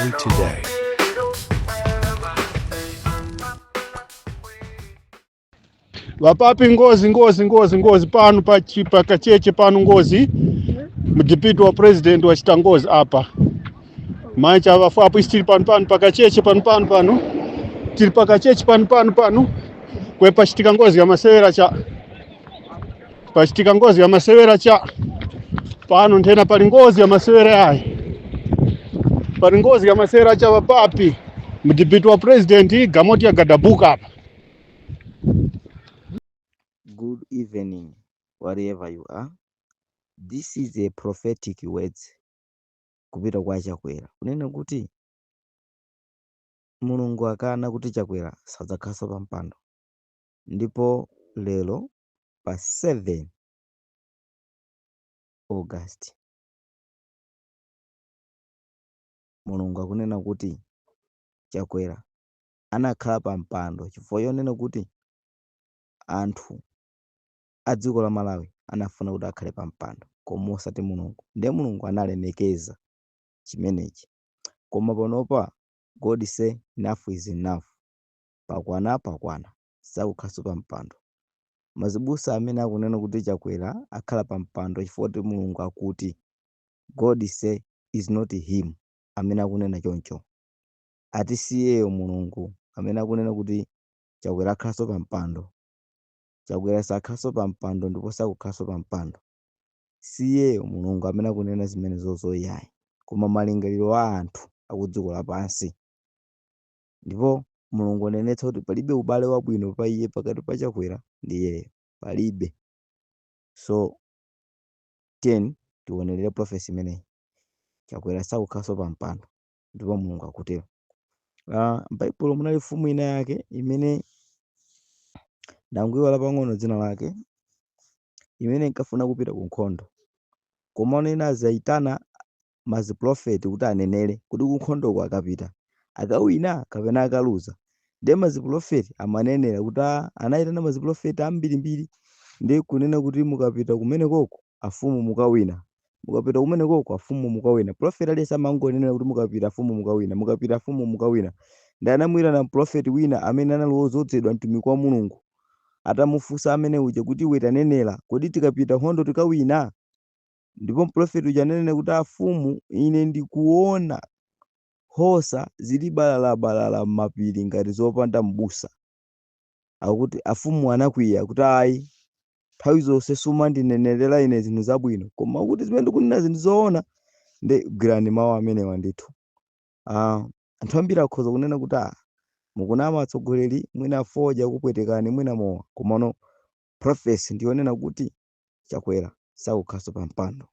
Malawi Today. Vapapi ngozi ngozi ngozi ngozi pano pa Kacheche pano ngozi mudepute wa president wachita ngozi apa manje avafu apo isi tiri pano pano pakacheche pano pano pano tiri pakacheche pano pano pano kwepachitika ngozi ya masewera cha pachitika ngozi ya masewera cha pano nthena pali ngozi ya masewera yayi pali ngozi ya masewera cha vapapi mudepute wa president gamoti ya gadabuka apa. Good evening, wherever you are. This is a prophetic words kupita kwa Chakwera kunena kuti Mulungu akana kuti Chakwera sadzakhalanso pa mpando ndipo lero pa 7 August Mulungu akunena kuti Chakwera anakhala pa mpando chifukwa chonena kuti anthu a dziko la Malawi anafuna kuti akhale pa mpando koma osati Mulungu. Ndiye Mulungu analemekeza chimenechi. Koma panopa God say enough is enough. Pakwana pakwana. Sakukhalanso pa mpando. Mazibusa amene akunena kuti Chakwera akhala pa mpando chifukwa kuti Mulungu akuti God say is not him amene akunena choncho. Ati siyeyo Mulungu amene akunena kuti Chakwera akhalanso pa mpando. Chakwera sakhalanso pa mpando ndipo sakukhalanso pa mpando. Siyeyo Mulungu amene akunena zimenezozo iyayi, koma malingaliro a anthu akudziko lapansi. Ndipo Mulungu anenetsa kuti palibe ubale wabwino pa iye pakati pa Chakwera ndi iyeyo. Palibe. So tiyeni tionerere prophecy imeneyi. Chakwera sakukhalanso pa mpando ndipo Mulungu akutero. M'Baibulo munali mfumu ina yake imene ndangoiwala pang'ono dzina lake imene inkafuna kupita ku nkhondo komano inazayitana maziprofeti kuti anenere kuti ku nkhondoko akapita akawina kapena akaluza. Ndiye maziprofeti amanenera kuti anayitana maziprofeti ambirimbiri ndi kunena kuti mukapita kumenekoko afumu mukawina, mukapita kumenekoko afumu mukawina. Profeti aliyense amangonenera kuti mukapita afumu mukawina, mukapita afumu mukawina. Ndi anamuyitana mprofeti wina amene anali wodzozedwa mtumiki wa Mulungu. Atamufunsa amene uja kuti iwe tanenera, kodi tikapita nkhondo tikawina? Ndipo mprofeti uja ananena kuti afumu, ine ndikuona nkhosa zili balalabalala m'mapiri ngati zopanda m'busa. Akuti afumu anakwiya kuti ayi, nthawi zonse sumandinenerera ine zinthu zabwino, koma kuti zimene ndikunena zinthu zoona. Ndi gwirani mawu amenewa ndithu. Anthu ambiri akhoza kunena kuti mukunama atsogoleri, mwina fodya kupwetekani, mwina mowa, komano prophecy ndiyonena kuti Chakwera sakukhalanso pa mpando.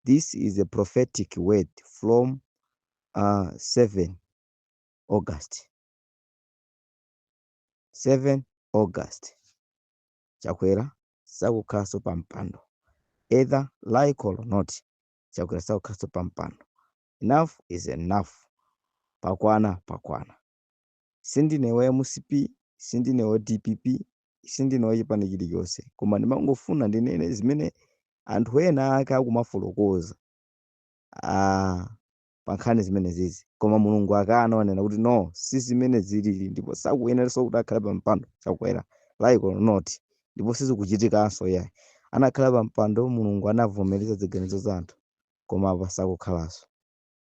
This is a prophetic word from 7 August. 7 August Chakwera sakukhalanso pa mpando, either like or not. Chakwera sakukhalanso pa mpando. Enough is enough. Pakwana pakwana. Sindine wa MCP, sindine wa DPP, sindine wa chipani chilichonse, koma ndimangofuna ndinene zimene anthu ena ake akumafotokoza pa nkhani zimene zizi. Koma Mulungu akana, wanena kuti no, si zimene zilili ndipo sakuyeneranso kuti akhale pa mpando Chakwera, like or not, ndipo sizikuchitikanso yayi. Anakhala pa mpando, Mulungu anavomereza ziganizo za anthu, koma apa sakukhalanso.